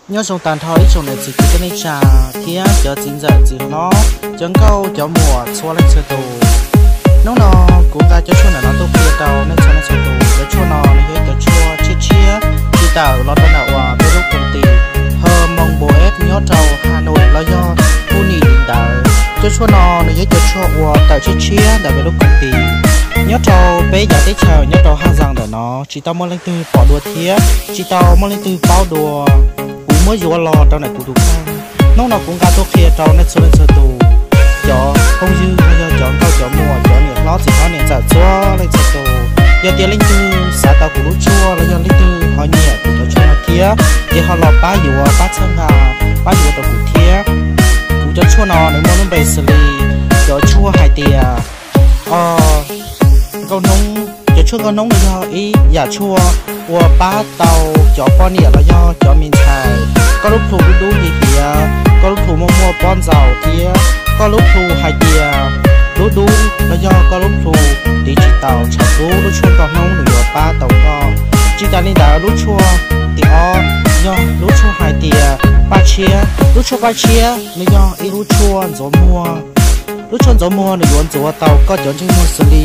Nyob zoo tag nrho ib tsoom niam txiv kwv tij neej tsa thiab cov txiv ntxawm txiv hlob, cov nkauj cov muam txhua leej txhua tus. Hnub no kuv nqa cov tshuaj ntawm no tuaj qhia rau nej txhua leej txhua tus. Cov tshuaj no nws yog cov tshuaj tshiab tshiab tsis tawm los rau ntawm uas peb lub koom tis Hmong Bos Eb nyob rau Hà Nội los yog Phu Nim li ntawd. Cov tshuaj no nws yog cov tshuaj uas tawm tshiab tshiab ntawm peb lub koom tis nyob rau peb yav teb chaws nyob rau Hà Giang ntawm no tsis tau muaj leej twg pom dua thiab tsis tau muaj leej twg paub dua. Kuv muab yuav los rau ntawm kuv tus kheej. Hnub no kuv nqa tuaj qhia rau nej txhua leej txhua tus, cov phooj ywg los yog cov nkauj cov muam, cov niam hlob txiv hlob niam ntxawm txhua leej txhua tus. Yog tias leej twg xav tau kuv lub tshuaj los yog leej twg ho nyiam kuv cov tshuaj no thiab, ces ho los pab yuav, pab txhawb nqa, pab yuav rau kuv thiab. Kuv cov tshuaj no nws muaj lub npe xws li cov tshuaj hais tias, o, nkauj hnoob. Cov tshuaj nkauj hnoob no yog ib yam tshuaj uas pab tau cov poj niam los yog cov me ntxhais, koj lub plhu dub dub hiav hiav, koj lub plhu muaj muaj pob ntxaus thiab koj lub plhu hais tias dub dub los yog koj lub plhu tiv tsis tau tshav kub, lub tshuaj nkauj hnoob nws yuav pab tau koj. Tsis tas li ntawd, lub tshuaj tim ob yog lub tshuaj hais tias paj tshiab. Lub tshuaj paj tshiab nws yog ib lub tshuaj ntxuav muag. Lub tshuaj ntxuav muag nws yuav ntxuav tau koj cov ntsej muag xws li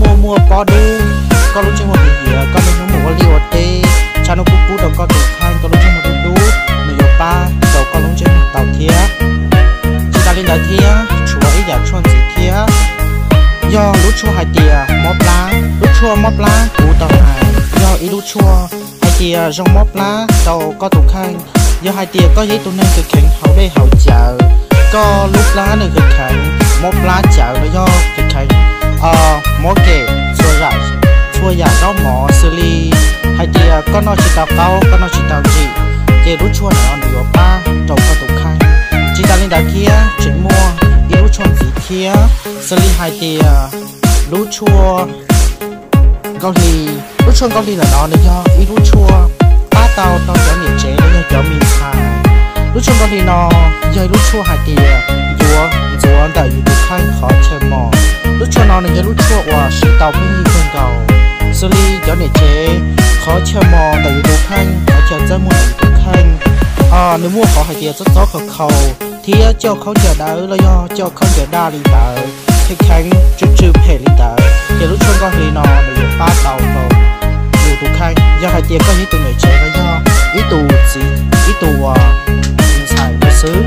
muaj muaj pob dub, koj lub ntsej muag hiav hiav, koj niaj hnub mus ua liaj ua teb, tshav ntuj kub kub rau koj tus kheej, koj lub ntsej muag dub dub, nws yuav pab rau koj lub ntsej muag tau thiab. Tsis tas li ntawd thiab, tshuav ib yam tshuaj ntxiv thiab, yog lub tshuaj hais tias mob plab. Lub tshuaj mob plab kuv tau hais yog ib lub tshuaj hais tias zoo mob plab rau koj tus kheej. Yog hais tias koj yog ib tug neeg kheev kheev haus dej haus cawv, koj lub plab nws kheev kheev mob plab cawv los yog kheev kheev mob kem txhua yam zaub mov xws li hais tias koj noj tsis tau qaub, koj noj tsis tau ntsim, ces lub tshuaj no nws yuav pab rau koj tus kheej. Tsis tas li ntawd thiab, tseem muaj ib lub tshuaj ntxiv thiab xws li hais tias lub tshuaj nkauj hli. Lub tshuaj nkauj hli ntawm no nws yog ib lub tshuaj pab tau rau cov niam tsev los yog cov me ntxhais. Lub tshuaj nkauj hli no yog ib lub tshuaj hais tias yuav ntxuav ntawm yus tus kheej qhov chaw mos. Lub tshuaj no nws yog lub tshuaj uas siv tau pheej yig kawg nkaus, xws li cov niam tsev qhov chaw mos ntawm yus tus kheej, qhov chaw txaj muag ntawm yus tus kheej, nws muaj qhov hais tias txob txob khaus khaus thiab coj khaub ncaws dawb los yog coj khaub ncaws daj li ntawd, kheev kheev tsw tsw phem li ntawd, ces lub tshuaj nkauj hli no nws yuav pab tau rau yus tus kheej. Yog hais tias koj yog ib tug niam tsev los yog ib tug txiv, ib tug uas ntxhais no xwb.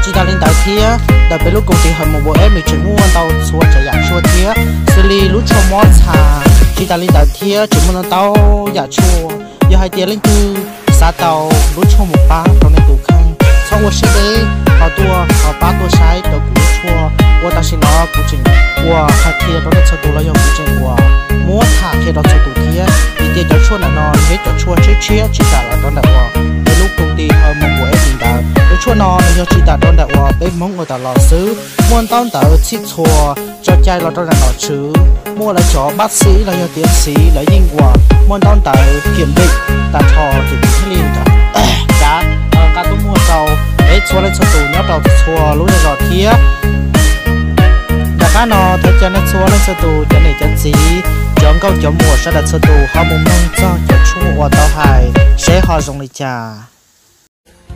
Tsis tas li ntawd thiab, ntawm peb lub koom tis Hmong Bos Eb nws tseem muaj ntau txhua tsav yam tshuaj thiab, xws li lub tshuaj mob txha. Tsis tas li ntawd thiab, tseem muaj ntau ntau yam tshuaj. Yog hais tias leej twg xav tau lub tshuaj mus pab rau nej tus kheej, txhob ua siab deb, ho tuaj ho pab tuaj saib rau kuv lub tshuaj uas tam sim no kuv tseem ua qhia rau nej txhua tus los yog kuv tseem ua muab tham qhia rau txhua tus thiab. Vim tias cov tshuaj ntawm no nws yog cov tshuaj tshiab tshiab tsis tawm los rau ntawm uas peb lub koom tis Hmong Bos Eb li ntawd. Cov tshuaj no nws yog tsis tawm rau ntawm uas peb Hmoob ua tawm los xwb, muaj ntaub ntawv txhij txhua tso cai los rau ntawm nom tswv, muaj lawv cov bác sĩ los yog tiến sĩ lawv yeej ua, muaj ntaub ntawv kiểm định tag nrho ces kuv thiaj li kav nqa tuaj muag rau peb txhua leej txhua tus nyob rau txhua lub zej zos thiab. Nram qab no thov caw nej txhua leej txhua tus, cov niam cov txiv, cov nkauj cov muam sawv daws txhua tus ho mus mloog txog cov tshuaj uas tau hais seb ho zoo li cas.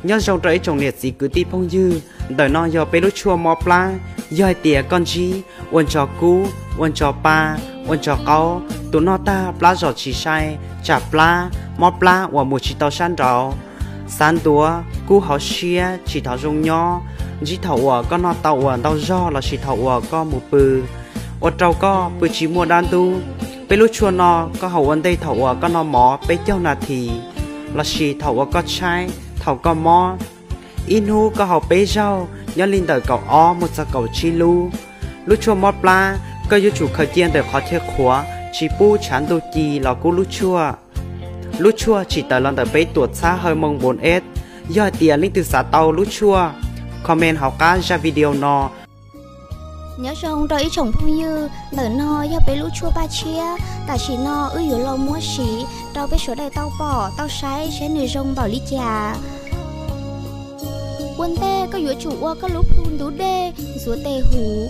Nyob zoo rau ib tsoom niam txiv kwv tij phooj ywg, ntawm no yog peb lub tshuaj mob plab. Yog hais tias koj ntsib ua ntso kub, ua ntso pa, ua ntso qaub, tus noj tag plab zom tsis sai, tsam plab, mob plab uas mus tsis tau sab nraud, xav ntuav, kub hauv siab, tsis tau zoo nyob, ntsib thaum uas koj noj tau uas ntau zog lossis thaum uas koj mus pw, ua rau koj pw tsis muaj dab ntub. Peb lub tshuaj no koj haus ua ntej thaum uas koj noj mov peb caug nas this, lossis thaum uas koj tshaib, thaum koj mob. Ib hnub koj haus peb zaug, nyob li ntawm kaum ob mus txog kaum tsib lub. Lub tshuaj mob plab, koj yuav tsum khaws cia ntawm qhov chaw qhuav, tsis pub tshav ntuj ci los kub lub tshuaj. Lub tshuaj tsim tawm los ntawm peb tuam txhab Hmong Bos Eb. Yog hais tias leej twg xav tau lub tshuaj, comment hauv qab zaj video no. Nyob zoo rau ib tsoom phooj ywg, ntawm no yog peb lub tshuaj paj tshiab, tam sim no wb yuav los muab siv rau peb sawv daws tau pom tau saib seb nws zoo npaum li cas. Ua ntej koj yuav tsum ua koj lub plhu ntub dej ntxuav tes huv,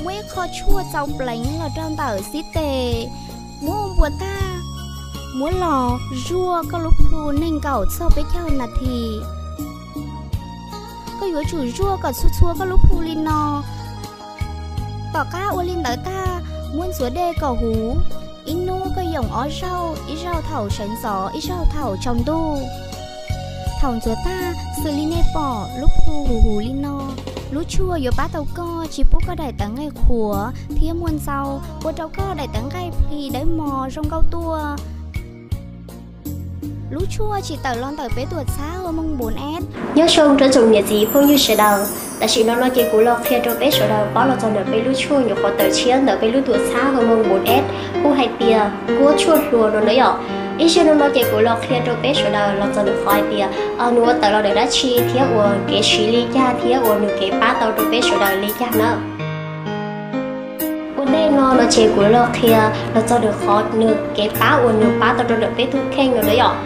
muaj ib qho tshuaj txaus pleev los rau ntawm xib tes, muab ua npuas tag. Muab los zuaj koj lub plhu nees nkaum txog peb caug nas this. Koj yuav tsum zuaj kom txhua txhua koj lub plhu li no. Tom qab ua li ntawd tag, muab ntxuav dej kom huv. Ib hnub koj yoom ob zaug, ib zaug thaum sawv ntxov, ib zaug thaum tsaus ntuj. Thaum ntxuav tag, xws li nej pom lub plhu huv huv li no, lub tshuaj yuav pab tau koj tsis pub koj daim tawv nqaij qhuav thiab muaj ntxau, ua rau koj daim tawv nqaij plis dawb mos zoo nkauj tuaj. Lub tshuaj tsis tawm los ntawm peb tuam txhab hormone bốn S. Nyob zoo rau tsoom niam txiv phooj ywg sawv daws, tam sim no no ces kuv los qhia rau peb sawv daws paub los txog ntawm peb lub tshuaj nyuam qhuav tawm tshiab ntawm peb lub tuam txhab hormone bốn S, kuj hais tias kuab tshuaj hluas no na yom. Ib zaug no no ces kuv los qhia rau peb sawv daws los txog ntawm qhov hais tias nws ua tawm los ntawm dab tsi thiab uas kev siv li cas thiab uas nws kev pab tau rau peb sawv daws li cas na. Ua ntej no no ces kuv los qhia los txog ntawm qhov nws kev pab uas nws pab tau rau ntawm peb tug kheej no na yom.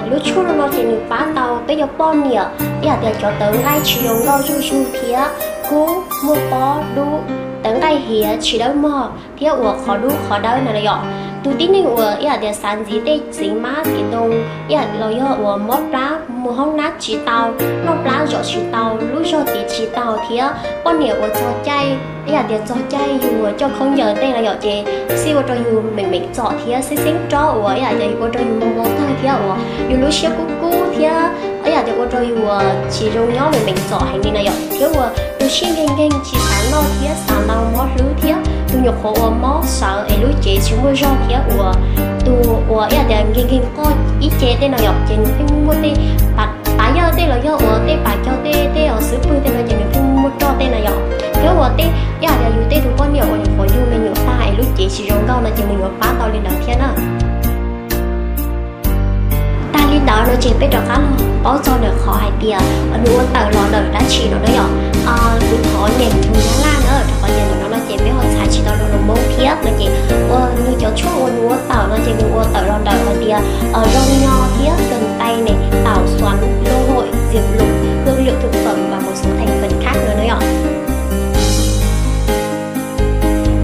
Lub tshuaj no no ces nws pab tau peb cov poj niam ib yam tias cov tawv nqaij tsis zoo nkauj zuj zus thiab kub muaj pob dub, tawv nqaij hiav tsis dawb mog thiab uas qhov dub qhov dawb na yom. Tus tib neeg uas ib yam tias xav ntxiv tej txiv mab txiv ntoo, ib yam los yog uas mob plab mus hoob nab tsis tau, noj plab zom tsis tau, lub zog tiv tsis tau thiab poj niam uas txog caij ib yam tias txog caij yus uas coj khaub ncaws tej no yom ces xij ua rau yus meem meem txom thiab xeeb xeeb rob uas ib yam tias ua rau yus moo moo tag thiab uas yus lub siab kub kub thiab ib yam tias ua rau yus uas tsis zoo nyob meem meem txom heev li na yom, thiab uas yus siab nkeeg nkeeg tsis xav noj thiab xav ntau mob hlwb thiab tus nyuam qhuav uas mob sawv es lub cev tsis muaj zog thiab uas tus uas ib yam tias nkeeg nkeeg qoj ib ce tej no yom ces nws pheej muaj tej pav yawg tej los yog uas tej pav cog tej tej os xwb pwg tej no ces nws pheej muaj roj tej na yom, thiab uas tej ib yam tias yus tej tus poj niam uas nyuam qhuav yug me nyuam tag es lub cev tsis zoo nkauj no ces nws yuav pab tau li ntawd thiab na. Tag li ntawd no ces peb rov qab los paub txog ntawm qhov hais tias nws ua tawm los ntawm dab tsi no na yom. Kuv thov nyeem nthwv nyab laj na, rau qhov tias ntawm no no ces peb ho txhais tsis tau rau lus Hmoob thiab no ces uas nws cov tshuaj uas nws ua tawm no ces nws ua tawm los ntawm hais tias zoo li no thiab, cần tay này, tảo xoắn, lô hội, diệp lục, hương liệu thực phẩm và một số thành phần khác nữa no yom.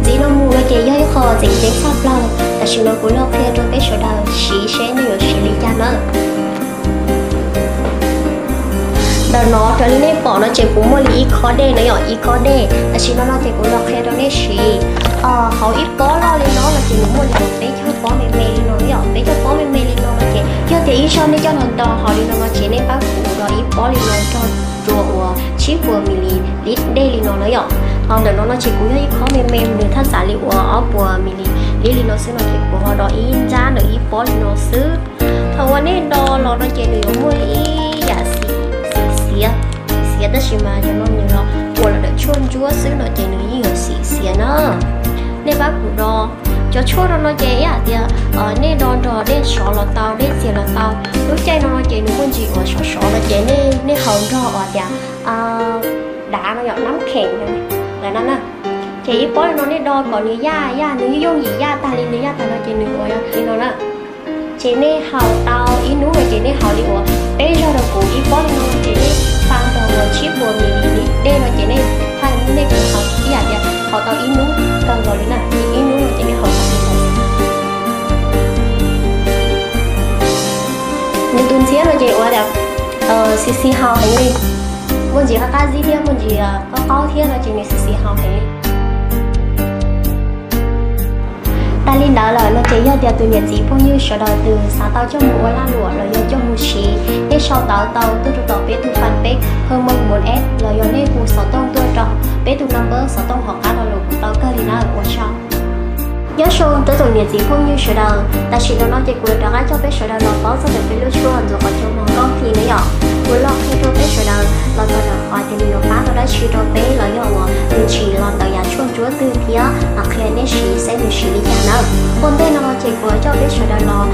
Ntxiv no mus no ces yog ib qho tseem ceeb tshaj plaws, tam sim no kuv los qhia rau peb sawv daws siv seb nej yuav siv li cas na. Ntawm no raws li nej pom no ces kuv muaj li ib khob dej no yom, ib khob dej. Tam sim no no ces kuv los qhia rau nej siv. Hauv ib pob loj li no no ces nws muaj li peb caug pob me me li no yom, peb caug pob me me li no no ces yog tias ib zaug nej coj los nto hauv li no no ces nej pab kuv nto ib pob li no nrog rua uas tsib puas mi li lit dej li no na yom. Ho ntawm no no ces kuv yog ib khob me me nws thaj tsam li uas ob puas mi li lit li no xwb no ces kuv ho do ib nrab ntawm ib pob li no xwb. Thaum uas nej do los no ces nws yuav muaj ib yam xim xiav, xiav tab sis mas cov no nws los ua los ntawm tshuaj ntsuab xwb no ces nws yeej yuav xim xiav na. Nej pab kuv do. Cov tshuaj no no ces ib yam tias nej do nrog dej sov los tau, dej txias los tau. Lub caij no no ces nws muaj ntsis uas sov sov no ces nej haus nrog uas tias dav no yom, nab kheem no na. Ces ib pob li no nej do kom nws yaj yaj, nws yooj yim yaj tag li, nws yaj tag no ces nws uas yog li no na. Ces nej haus tau ib hnub no ces nej haus li uas peb zaug rau kuv ib pob li no ces nej fa nrog uas tsib puas mi li lit dej no ces nej tha nej kuv haus ib yam tias haus tau ib hnub kawg nkaus li na, ib hnub no ces nej haus tag li ntawd. Nws tus ntxhiab no ces ua tias xis xis haus heev li, muaj ntsis qab qab zib thiab muaj ntsis qaub qaub thiab no ces nws xis xis haus heev li. Tag li ntawd lawm no ces yog tias tus niam txiv phooj ywg sawv daws twg xav tau coj mus ua lag luam los yog coj mus siv, nej sau ntawv tau tuaj rau tom peb tus fanpage Hmoob Moos App los yog nej hu xov tooj tuaj rau peb tus number xov tooj hauv qab lo lus kuv tau kawg li na, ua tsaug. Nyob zoo rau tsoom niam txiv phooj ywg sawv daws, tam sim no no ces kuv yuav rov qab coj peb sawv daws los paub txog ntawm peb lub tshuaj ntxuav qhov chaw mos nkauj hli na yom. Kuv los qhia rau peb sawv daws los txog ntawm qhov tias nws yuav pab tau dab tsi rau peb los yog uas nws tsim los ntawm yam tshuaj ntsuab twg thiab qhia nej siv saib nws siv li cas nawb. Ua ntej no no ces kuv yuav coj peb sawv daws los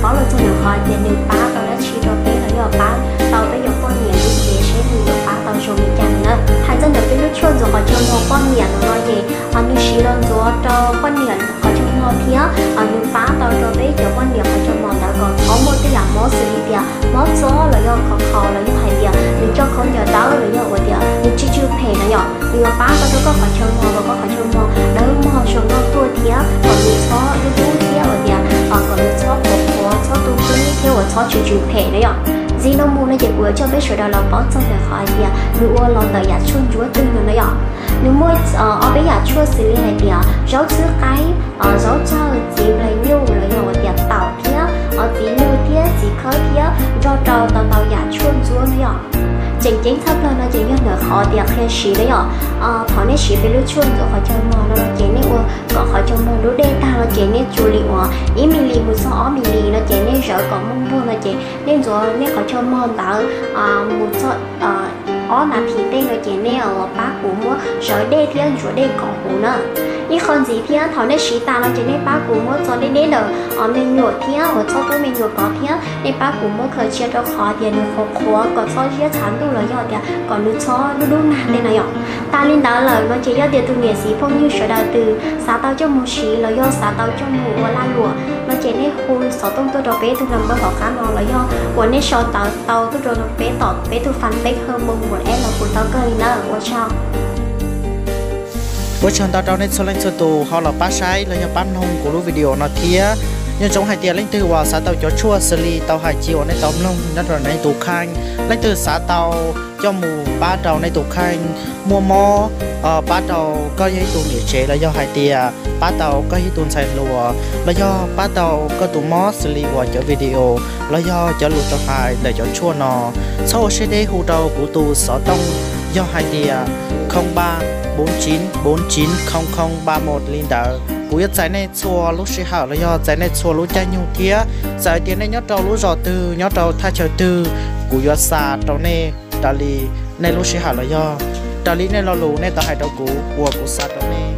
paub los txog ntawm qhov tias nws pab tau dab tsi rau peb los yog pab tau peb cov poj niam lub cev seb nws yuav pab tau zoo li cas na. Hais txog ntawm peb lub tshuaj ntxuav qhov chaw mos poj niam no no ces nws siv los ntxuav rau poj niam qhov chaw mos thiab nws pab tau rau peb cov poj niam qhov chaw mos ntawd kom txhob muaj tej yam mob xws li tias mob txob los yog khov kho los yog hais tias nws coj khaub ncaws dawb los yog ua tias nws tsw tsw phem na yom. Nws yuav pab tau rau koj qhov chaw mos kom koj qhov chaw mos dawb mog zoo nkauj tuaj thiab kom nws txhob dub dub thiab ua tias kom nws txhob qhuav qhuav, txhob tu dub thiab uas txhob tsw tsw phem na yom. Ntxiv no mus no ces kuv yuav coj peb sawv daws los paub txog ntawm qhov hais tias nws ua los ntawm yam tshuaj ntsuab twg no na yom. Nws muaj ob peb yam tshuaj xws li hais tias zaub txhwb qaib, zaub tsawg, txiv nplaig nyuj los yog hais tias taum thiab txiv lwj thiab txiv khawb thiab nrog rau tau tau yam tshuaj ntsuab na yom. Tseem ceeb tshaj plaws no ces yog ntawm qhov tias qhia siv na yom. Thaum nej siv peb lub tshuaj ntxuav qhov chaw mog no ces nej ua kom qhov chaw mog dub dej tag no ces nej tsuas li uas ib mi li mus txog ob mi li no ces nej zawv kom muaj npuag no ces nej ntxuav nej qhov chaw mog ntawd mus txog ob nas this tej no ces nej pab kuv muab zawv dej thiab ntxuav dej kom kuv na. Ib qho ntxiv thiab thaum nej siv tas no ces nej pab kuv muab txo deb deb ntawm me nyuam thiab uas txhob pub me nyuam kov thiab nej pab kuv muab khaws cia rau qhov tias nws qhuav qhuav kom txhob ziab tshav ntuj los yog tias kom nws txhob dub dub nag tej no yom. Tas li ntawd lawm no ces yog tias tus niam txiv phooj ywg sawv daws twg xav tau coj mus siv los yog xav tau coj mus ua lag luam no ces nej hu xov tooj tuaj rau peb tug number hauv qab no los yog uas nej sau ntawv tau tuaj rau peb tom peb tug fanpage Hawj Moo Muas Eb los kuj tau kawg li nawb. Ua tsaug. Ua tsaug ntau rau nej txhua leej txhua tus ho los pab saib los yog pab mloog kuv lub video no thiab. Nco ntsoov hais tias leej twg uas xav tau cov tshuaj xws li tau hais cia uas nej tau mloog nyob rau nej tus kheej, leej twg xav tau coj mus pab rau nej tus kheej muaj mob, pab rau koj yog ib tug niam tsev los yog hais tias pab tau koj yog ib tug ntxhais hluas los yog pab tau koj tus mob xws li uas cov video los yog cov lus tau hais ntawm cov tshuaj no, txhob ua siab deb hu rau kuv tus xov tooj yog hais tias không ba bốn chín bốn chín không không ba một li ntawd. Kuv yuav txais nej txhua lub sij hawm los yog txais nej txhua lub caij nyoog thiab txawm hais tias nej nyob rau lub zos twg nyob rau thaj chaw twg, kuv yuav xa rau nej raws li nej lub sij hawm los yog raws li nej lo lus nej tau hais rau kuv uas kuv xa rau nej.